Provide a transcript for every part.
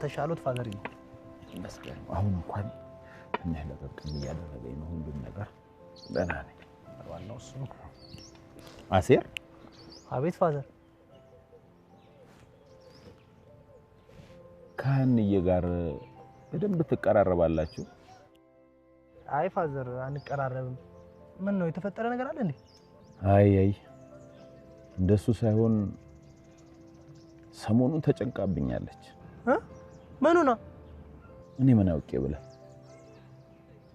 ተሻሎት father? ይመስገን። አሁን እንኳን ትንሽ ለቀቅ እያደረገኝ ነው ሁሉም ነገር። ደህና ነኝ። ዋናው እሱ ነው። አሴር። አቤት father። ከሀንዬ ጋር በደንብ ትቀራረባላችሁ? አይ father፣ አንቀራረብም። ምን ነው፣ የተፈጠረ ነገር አለ እንዴ? አይ አይ፣ እንደሱ ሳይሆን ሰሞኑን ተጨንቃብኛለች። ምኑ ነው? እኔ ምን አውቄ ብለህ፣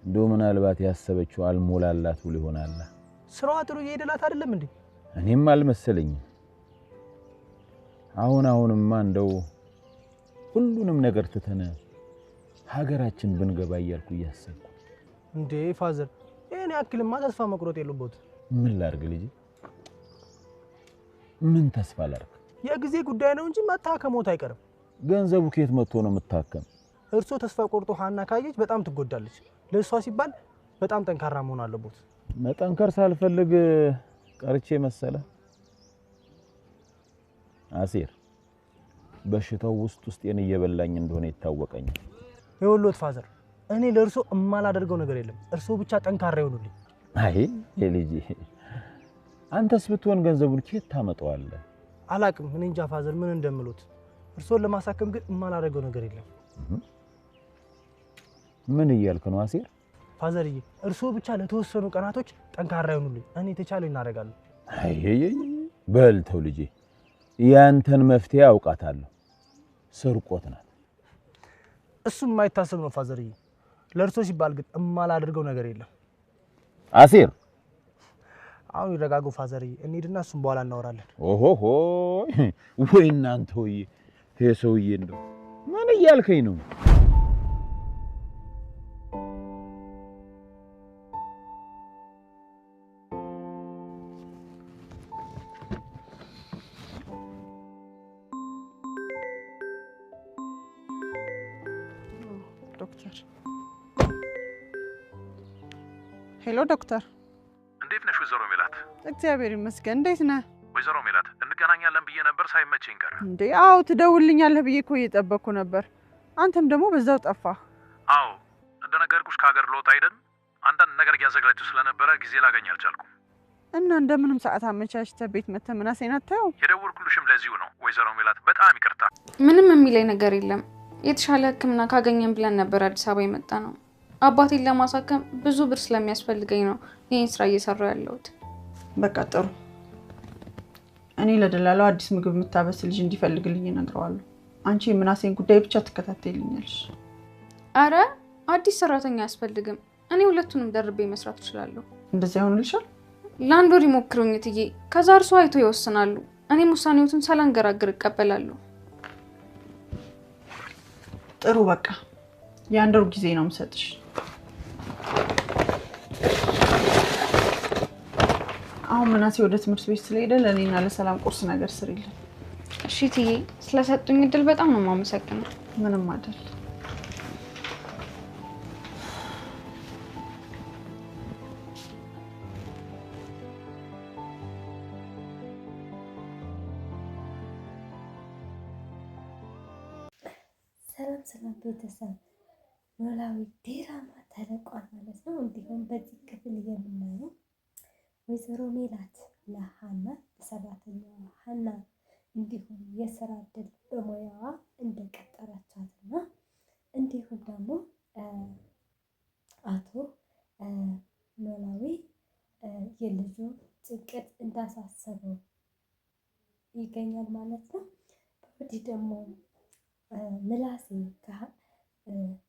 እንደው ምናልባት ያሰበችው አልሞላላት ብሎ ይሆናል። ስራዋ ጥሩ እየሄደላት አይደለም እንዴ? እኔም አልመሰለኝም። አሁን አሁንማ እንደው ሁሉንም ነገር ትተን ሀገራችን ብንገባ እያልኩ እያሰብኩ። እንዴ father፣ ይሄን ያክልማ ተስፋ መቁረጥ የለቦት። ምን ላድርግ ልጄ? ምን ተስፋ ላድርግ? የጊዜ ጉዳይ ነው እንጂ መታከም ሞት አይቀርም። ገንዘቡ ከየት መጥቶ ነው የምታከም? እርሶ ተስፋ ቆርጦ ሀና ካየች በጣም ትጎዳለች። ለእሷ ሲባል በጣም ጠንካራ መሆን አለቦት። መጠንከር ሳልፈልግ ቀርቼ መሰለ። አሴር፣ በሽታው ውስጥ ውስጤን እየበላኝ እንደሆነ ይታወቀኛል። ይኸውልዎት father፣ እኔ ለእርሶ እማላደርገው ነገር የለም። እርሶ ብቻ ጠንካራ ይሆኑልኝ። አይ ልጄ፣ አንተስ ብትሆን ገንዘቡን ከየት ታመጣዋለህ? አላቅም፣ እኔ እንጃ father ምን እንደምሉት። እርሶን ለማሳከም ግን እማላደርገው ነገር የለም። ምን እያልክ ነው አሴር? father ዬ፣ እርሶ ብቻ ለተወሰኑ ቀናቶች ጠንካራ ይሆኑልኝ። እኔ የተቻለ እናደርጋለሁ። አይ በልተው ልጄ፣ ያንተን መፍትሄ አውቃታለሁ። ስርቆት ናት። እሱም የማይታሰብ ነው father ዬ። ለእርሶ ሲባል ግን እማላደርገው ነገር የለም። አሴር። አሁን ይረጋጉ father ዬ፣ እንሂድና እሱም በኋላ እናወራለን። ኦሆሆ፣ ወይ እናንተ ወይ ይሄ ሰውዬ፣ እንደው ምን እያልከኝ ነው? ዶክተር፣ hello ዶክተር። እንዴት ነሽ ወይዘሮ ሜላት? እግዚአብሔር ይመስገን። እንዴት ነህ? ወይዘሮ ሜላት፣ እንገናኛለን ብዬ ነበር፣ ሳይመቸኝ ቀረ። እንዴ አዎ፣ ትደውልልኛለህ ብዬ እኮ እየጠበቅኩ ነበር። አንተም ደግሞ በዛው ጠፋህ። አዎ፣ እንደነገርኩሽ ከሀገር ልወጣ አይደል? አንዳንድ ነገር እያዘጋጀሁ ስለነበረ ጊዜ ላገኝ አልቻልኩም። እና እንደምንም ሰዓት አመቻችተህ ቤት መተህ ምናሴን አታየውም? የደወልኩልሽም ለዚሁ ነው ወይዘሮ ሜላት፣ በጣም ይቅርታ። ምንም የሚለኝ ነገር የለም። የተሻለ ሕክምና ካገኘን ብለን ነበር አዲስ አበባ የመጣነው። አባቴን ለማሳከም ብዙ ብር ስለሚያስፈልገኝ ነው ይህን ስራ እየሰራሁ ያለሁት። በቃ ጥሩ። እኔ ለደላላው አዲስ ምግብ የምታበስል ልጅ እንዲፈልግልኝ እነግረዋለሁ። አንቺ የምናሴን ጉዳይ ብቻ ትከታተይልኛለሽ። አረ አዲስ ሰራተኛ አያስፈልግም። እኔ ሁለቱንም ደርቤ መስራት እችላለሁ። እንደዚያ ይሆንልሻል? ለአንድ ወር ይሞክሩኝ እትዬ። ከዛ እርሶ አይቶ ይወስናሉ። እኔም ውሳኔዎትን ሳላንገራግር እቀበላለሁ። ጥሩ፣ በቃ የአንድ ወር ጊዜ ነው የምሰጥሽ። አሁን ምናሴ ወደ ትምህርት ቤት ስለሄደ ለእኔና ለሰላም ቁርስ ነገር ስሪልን። እሺ እትዬ፣ ስለሰጡኝ እድል በጣም ነው የማመሰግነው። ምንም አይደል። ሰላም ሰላም ቤተሰብ፣ ኖላዊ ድራማ ተለቋል ማለት ነው። እንዲሁም በዚህ ክፍል የምናየው ወይዘሮ ሜላት ለሀና፣ ለሰራተኛዋ ሀና እንዲሁም የስራ እድል በሙያዋ እንደቀጠረቻትና እንዲሁም ደግሞ አቶ ኖላዊ የልጁ ጭንቀት እንዳሳሰበው ይገኛል ማለት ነው። ወዲህ ደግሞ ምላሴ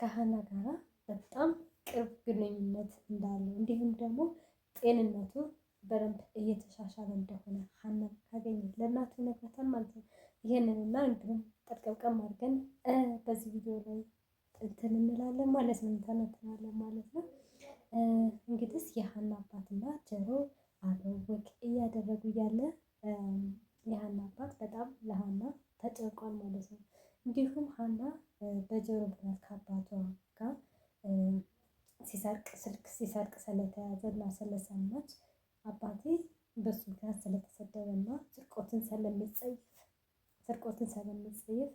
ከሀና ጋራ በጣም ቅርብ ግንኙነት እንዳለው እንዲሁም ደግሞ ጤንነቱ በደንብ እየተሻሻለ እንደሆነ ሀና ካገኘ ለእናቱ ይነግራታል ማለት ነው። ይህንንና እንዲሁም ጠርቀምቀም አድርገን በዚህ ቪዲዮ ላይ እንትን እንላለን ማለት ነው፣ እንተነትናለን ማለት ነው። እንግዲህ የሀና አባትና ጀሮ አብረው ወግ እያደረጉ እያለ የሀና አባት በጣም ለሀና ተጨንቋል ማለት ነው። እንዲሁም ሀና በጆሮ ምክንያት ከአባቷ ጋር ሲሰርቅ፣ ስልክ ሲሰርቅ ስለተያዘ እና ስለሰማች፣ አባቴ በሱ ምክንያት ስለተሰደበ እና ስርቆትን ስለሚጸይፍ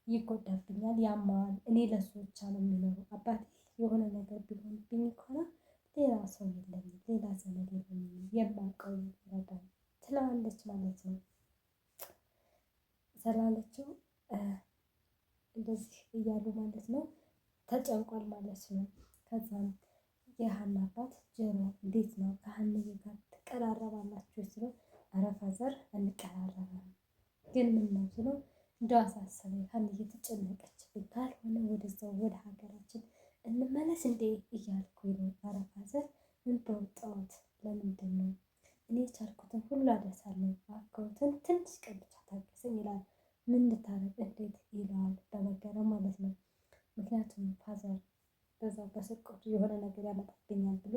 ይጎዳብኛል፣ ያማዋል። እኔ ለሱ ብቻ ነው የሚኖረው። አባቴ የሆነ ነገር ቢሆንብኝ ከሆነ ሌላ ሰው የለኝም፣ ሌላ ዘመድ የለኝም፣ የማውቀው ይረዳል ትለዋለች ማለት ነው። ስላለችው እንደዚህ እያሉ ማለት ነው ተጨንቋል ማለት ነው። ከዛም የሀና አባት ጀሮ እንዴት ነው ከሀንዬ ጋር ትቀራረባላችሁ ስለው፣ ኧረ father አንቀራረብም፣ ግን ምን ነው ስለው፣ እንደው አሳሰበኝ ሀንዬ ተጨነቀችብኝ፣ ካልሆነ ወደዛው ወደ ሀገራችን እንመለስ እንዴ እያልኩ ነው። ኧረ father ምን በወጣሁት ለምንድን ነው እኔ የቻልኩትን ሁሉ አደርሳለሁ፣ እባክዎትን ትንሽ ቀን ብቻ ታገሰኝ ይላል። ምን ልታረግ እንዴት ይለዋል በመገረም ማለት ነው። ምክንያቱም father በዛው በስርቆቱ የሆነ ነገር ያመጣብኛል ብሎ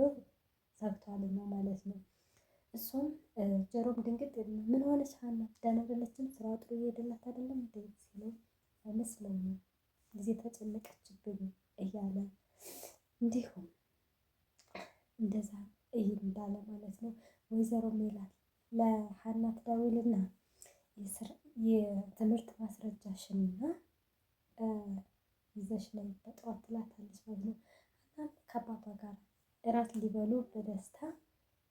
ሰግቷልና ማለት ነው። እሱም ጀሮም ድንግጥ ይልና ምን ሆነች ሀና ደህና አይደለችም? ስራው ጥሩ እየሄደላት አይደለም እንዴ ሲለው አይመስለኝም ጊዜ ተጨነቀችብኝ እያለ እንዲሁም እንደዛ እንዳለ ማለት ነው። ወይዘሮ ሜላት ለሀና ትደውልና የትምህርት ማስረጃሽንና ይዘሽ ነይ በጠዋት ትላታለች ማለት ነው። ሀናም ከአባቷ ጋር እራት ሊበሉ በደስታ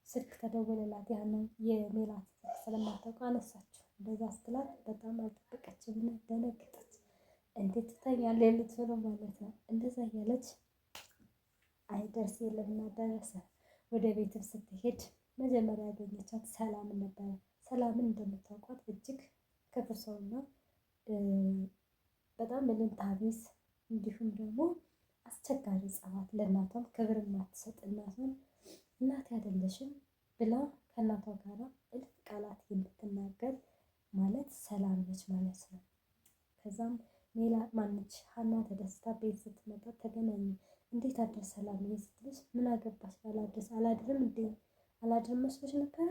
ስልክ ተደወለላት። ያንን የሜላት ስልክ ስለማታውቀው አነሳችው። እንደዛ ስትላት በጣም አልጠበቀችም እና ደነገጠች። እንዴት ትተኛለች ልትለው ማለት ነው። እንደዛ እያለች አይደርስ የለምና ደረሰ። ወደ ቤትም ስትሄድ መጀመሪያ ያገኘቻት ሰላምን ነበረ። ሰላምን እንደምታውቋት እጅግ ክፉ ሰውና በጣም እልንታ ቢስ እንዲሁም ደግሞ አስቸጋሪ ጸባት፣ ለእናቷም ክብር የማትሰጥ እናቷን እናቴ አይደለሽም ብላ ከእናቷ ጋር እልፍ ቃላት የምትናገር ማለት ሰላም ነች ማለት ነው። ከዛም ሜላ ማነች ሀና ተደስታ ቤት ስትመጣ ተገናኙ። እንዴት አደር ሰላም ስትልሽ ምን አገባሽ ባላድርስ አላድርም እንዴ አላድርም መስሎሽ ነበረ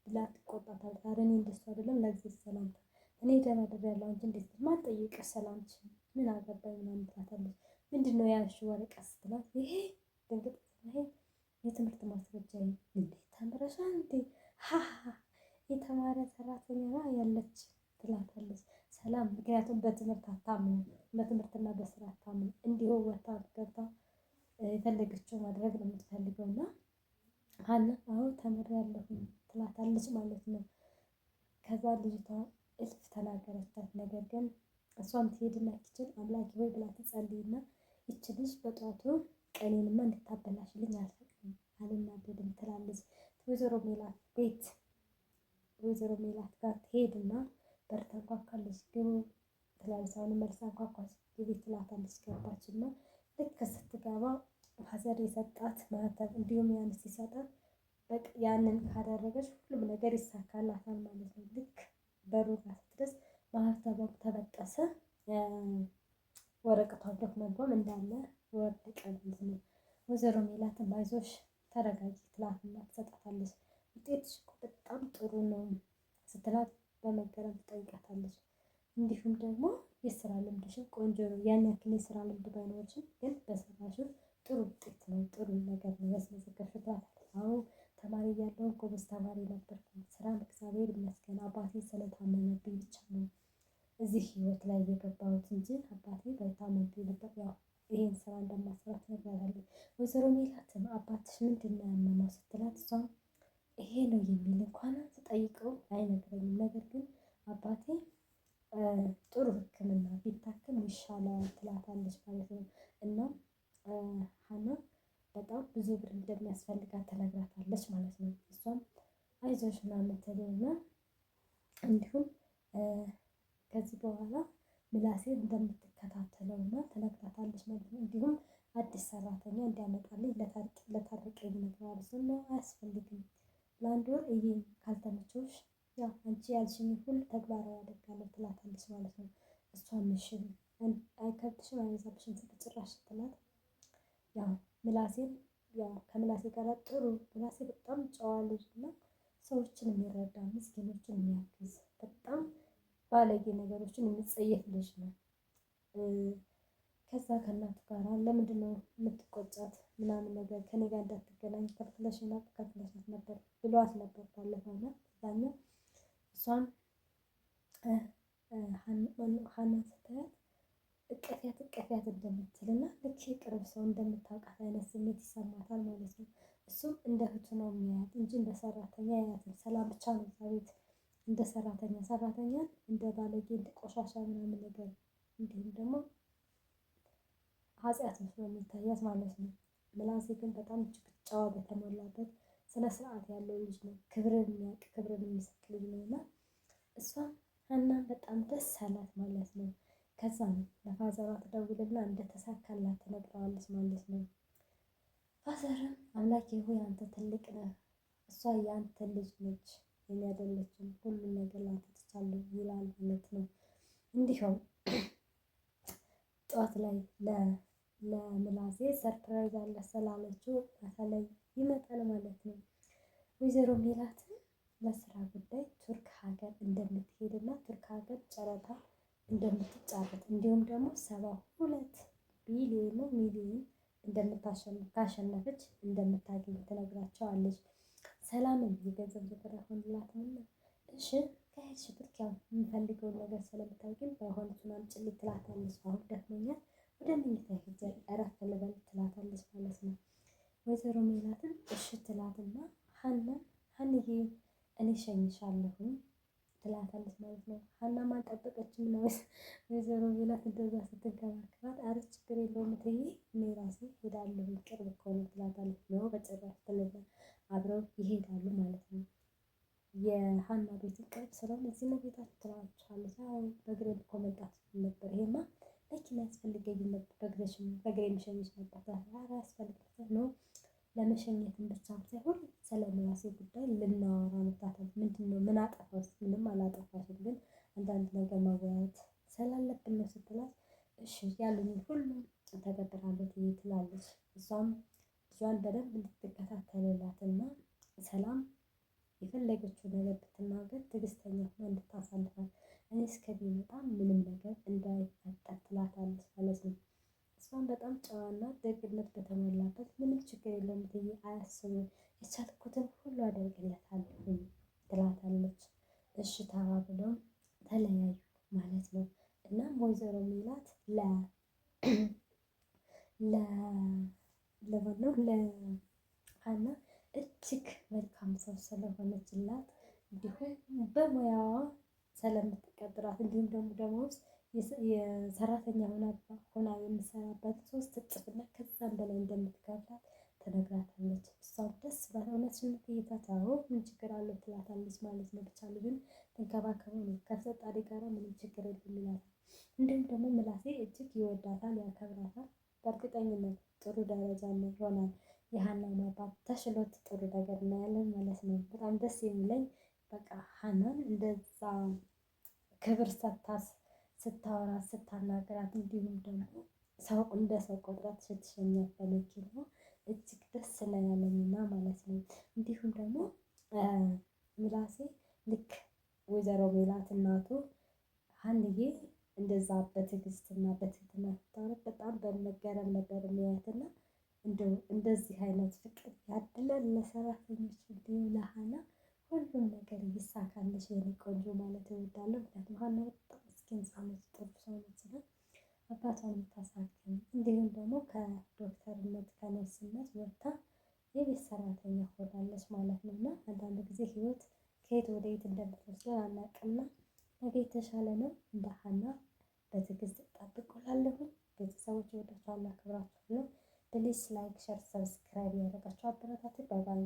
ብላ ትቆጣታለች። ኧረ እኔ እንደሱ አይደለም ለጊዜ ሰላምታ እኔ ደህና አድሬያለሁ አንቺ እንዴት ማን ጠየቀሽ ሰላምችን ምን አገባኝ ምናምን ትላታለች። ምንድን ነው ያልሽው ወረቀት ስትላት ይሄ ድንግጥ ይሄ የትምህርት ማስረጃ እንዴ ተምረሻል እንዴ ሀ የተማረ ሰራተኛ ያለች ትላታለች። ሰላም ምክንያቱም በትምህርት አታምንም፣ በትምህርትና በስራ አታምንም። እንዲሁ ወታ ገብታ የፈለገችው ማድረግ ነው የምትፈልገው እና ሀና አዎ ተምሬያለሁ ትላታለች ማለት ነው። ከዛ ልጅቷ እልፍ ተናገረቻት። ነገር ግን እሷም ትሄድና kitchen አምላኬ ወይ ብላ ትጸልይና ይች ልጅ በጧቱ ቀኔንማ እንድታበላሽልኝ አልፈቅድም፣ አልናደድም ትላለች። ወይዘሮ ሜላት ቤት ወይዘሮ ሜላት ጋር ትሄድና በር ታንኳኳለች። ግቡ ትላለች። አሁንም መልሳ አንኳኳች። ግቢ ትላታለች። ገባች እና ልክ ስትገባ father የሰጣት ማህተብ እንዲሁም ያን ሲሰጣት በቃ ያንን ካደረገች ሁሉም ነገር ይሳካላታል ማለት ነው። ልክ በሩ ጋር ስትደርስ ማህተቧም ተበጠሰ፣ ወረቀቷም document ቷም እንዳለ ወደቀ ማለት ነው። ወይዘሮ ሜላትም አይዞሽ ተረጋጊ ትላትና ትሰጣታለች። ውጤትሽ እኮ በጣም ጥሩ ነው ስትላት በመገረም ትጠይቃታለች። እንዲሁም ደግሞ የስራ ልምድሽም ቆንጆ ነው፣ ያን ያክል የስራ ልምድ ባይኖርሽም ግን በስራሽም ጥሩ ውጤት ነው፣ ጥሩ ነገር ነው ያስመዘገብሽው ትላታለች። አዎ ተማሪ እያለሁ ጎበዝ ተማሪ ነበርኩ። ስራም እግዚአብሔር ይመስገን አባቴ ስለታመመብኝ ብቻ ነው እዚህ ህይወት ላይ የገባሁት እንጂ አባቴ ባይታመምብኝ ነበር ያው ይሄን ስራ እንደማሰራ ትነግራታለች። ወይዘሮ ሜላትም አባትሽ ምንድን ነው ያመመው ስትላት እሷም ይሄ ነው የሚል እንኳን ስጠይቀው አይነግረኝም። ነገር ግን አባቴ ጥሩ ሕክምና ቢታከም ይሻላል ትላታለች ማለት ነው። እና ሀና በጣም ብዙ ብር እንደሚያስፈልጋት ትነግራታለች ማለት ነው። እሷም አይዞሽ ምናምን ትልና እንዲሁም ከዚህ በኋላ ምላሴን እንደምትከታተለው እና ትነግራታለች ማለት ነው። እንዲሁም አዲስ ሰራተኛ እንዲያመጣልኝ ለታርቀኝ ነግረዋል። እሱም ነው አያስፈልግም፣ ለአንድ ወር እዬ ካልተመቸውሽ ያው አንቺ ያልሽኝ ሁሉ ተግባራዊ አደርጋለሁ ትላታለች ማለት ነው። እሷም እሺ አይከብድሽም፣ አይበዛብሽም ጭራሽ ስትላት ያው ምላሴን ያው ከምላሴ ጋር ጥሩ ምላሴ በጣም ጨዋ ልጅ እና ሰዎችን የሚረዳ ምስኪኖችን የሚያግዝ በጣም ባለጌ ነገሮችን የሚጸየፍ ልጅ ነው። ከዛ ከእናቱ ጋር ለምንድን ነው የምትቆጫት ምናምን ነገር ከኔ ጋር እንዳትገናኝ ከልክለሽና ከልክለሻት ነበር ብሏት ነበር ባለፈው እና እዛኛው እሷን ሀናን እቀፊያት እንደምትልና ልክ የቅርብ ሰው እንደምታውቃት አይነት ስሜት ይሰማታል ማለት ነው። እሱም እንደ እህቱ ነው የሚያያት እንጂ እንደ ሰራተኛ አያትም። ሰላም ብቻ ነው እዛ ቤት እንደ ሰራተኛ ሰራተኛን እንደ ባለጌ እንደ ቆሻሻ ምናምን ነገር እንዲሁም ደግሞ ኃጢአት መስሎ የሚታያት ማለት ነው። ምላሴ ግን በጣም እጅግ ጨዋ በተሞላበት ስነ ስርዓት ያለው ልጅ ነው። ክብርን የሚያውቅ ክብርን የሚሰጥ ልጅ ነው እና እሷም ሀናን በጣም ደስ አላት ማለት ነው። ከዛም ለፋዘሯ ትደውልና እንደተሳካላት ትነግረዋለች ማለት ነው። ፋዘርም አምላኬ ሆይ አንተ ትልቅ ነህ፣ እሷ የአንተ ልጅ ነች፣ የኔ አይደለችም፣ ሁሉን ነገር ላንተ ትቻለሁ ይላል ማለት ነው። እንዲሁም ጠዋት ላይ ለምላሴ surprise አለ ስላለችው ማታ ላይ ይመጣል ማለት ነው። ወይዘሮ ሜላትም ለስራ ጉዳይ ቱርክ ሀገር እንደምትሄድና ቱርክ ሀገር ጨረታ እንደምትጫረት እንዲሁም ደግሞ 72 ቢሊዮን ነው ሚሊዮን እንደምታሸንፍ ካሸነፈች እንደምታገኝ ትነግራቸዋለች። ሰላምም የገንዘብ ነገር አይሆንላትምና እሺ ከሄድሽ ቱርክ ያው የምፈልገውን ነገር ስለምታገኝ ባይሆን እሱን አምጪልኝ ትላታለች። አሁን ደክሞኛል ወደ መኝታ ሄጄ እረፍት ልበል ትላታለች ማለት ነው። ወይዘሮ ሜላትም እሺ ትላትና ሀናን ሀንዬ እኔ እሸኝሻለሁኝ ትላታለች ማለት ነው። ሀናም አልጠበቀችም ነው ወይዘሮ ሜላት እንደዛ ስትንከባከባት፣ አረ ችግር የለውም እትዬ እኔ ራሴ ሄዳለሁ ቅርብ እኮ ነው ትላታለች። ነው በጭራሽ ትልና አብረው ይሄዳሉ ማለት ነው። የሀና ቤት ቅርብ ስለሆነ እዚህ ነው ቤታችሁ ትላቸዋለች። አዎ በእግሬ እኮ መምጣት ነበር፣ ይሄማ መኪና ያስፈልገኝ ነበር፣ በእግሬ የምሸኝሽ ነበር። ኧረ አያስፈልግም ነው ለመሸኘትም ብቻ ሳይሆን ስለ ምላሴ ጉዳይ ልናወራ መጣታል። ምንድን ነው ምን አጠፋው? ምንም አላጠፋሽም፣ ግን አንዳንድ ነገር ማወያየት ስላለብን ነው ስትላት፣ እሺ ያሉኝን ሁሉ እተገብራለሁ ትላለች። እሷም ልጇን በደንብ እንድትከታተልላትና ሰላም የፈለገችው ነገር ብትናገር ትዕግስተኛ ሆና እንድታሳልፋት እኔ እስከሚመጣ ምንም ነገር እንዳይፈጠር ትላታለች ማለት ነው። እሷም በጣም ጨዋና ደግነት በተሞላበት ምንም ችግር የለውም እትዬ አያስቡ የቻልኩትን ሁሉ አደርግለታለሁ ትላታለች። እሺ ተባብለው ተለያዩ ማለት ነው። እናም ወይዘሮ ሜላት ለ ለ ለማነው ለሀና እጅግ መልካም ሰው ስለሆነችላት እንዲሁም በሙያዋ ስለምትቀጥራት እንዲሁም ደግሞ ደሞዝ የሰራተኛ ሆና የምሰራበት 3 እጥፍ እና ከዛም በላይ እንደምትከፍላት ትነግራታለች። እሷም ደስ ብሏት እውነትሽን ነው አዎ ምን ችግር አለው ትላታለች ማለት ነው። ብቻ ልጁን ተንከባከበው ነው ከፈጣሪ ጋር ምንም ችግር የለም ይላታል። እንዲሁም ደግሞ ምላሴ እጅግ ይወዳታል፣ ያከብራታል። በእርግጠኝነት ጥሩ ደረጃ ይሆናል። የሀና አባት ተሽሎት ጥሩ ነገር እናያለን ማለት ነው። በጣም ደስ የሚለኝ በቃ ሀናን እንደዛ ክብር ሰጥታት ስታወራት ስታናግራት እንዲሁም ደግሞ ሰው እንደ ሰው ቆጥራት ስትሸኛት በመኪና እጅግ ደስ ነው ያለኝና ማለት ነው። እንዲሁም ደግሞ ምላሴ ልክ ወይዘሮ ሜላት እናቱ ሀንዬ እንደዛ በትዕግስትና በትህትና ስታወራት በጣም በመገረም ነበር የሚያያትና እንደው እንደዚህ አይነት ፍቅር ያድለን ለሰራተኞች እንዲሁም ለሀና ሁሉም ነገር ይሳካልሽ የኔ ቆንጆ ማለት እወዳለሁ። ምክንያቱም ሀና በጣም ምስኪን ሰው ነች፣ ጥሩ ሰው ነች እና አባቷን የምታሳክም እንዲሁም ደግሞ ከዶክተርነት ከነርስነት ወጥታ የቤት ሰራተኛ ሆናለች ማለት ነው። እና አንዳንድ ጊዜ ህይወት ከየት ወደ የት እንደምትወስደን አናውቅምና ነገ የተሻለ ነው። እንደ ሀና በትዕግስት ጠብቁ እላለሁኝ። ቤተሰቦች እወዳችኋለሁ፣ አከብራችኋለሁ። Please like፣ share፣ subscribe ያደረጋችሁ አበረታቱ። Bye bye።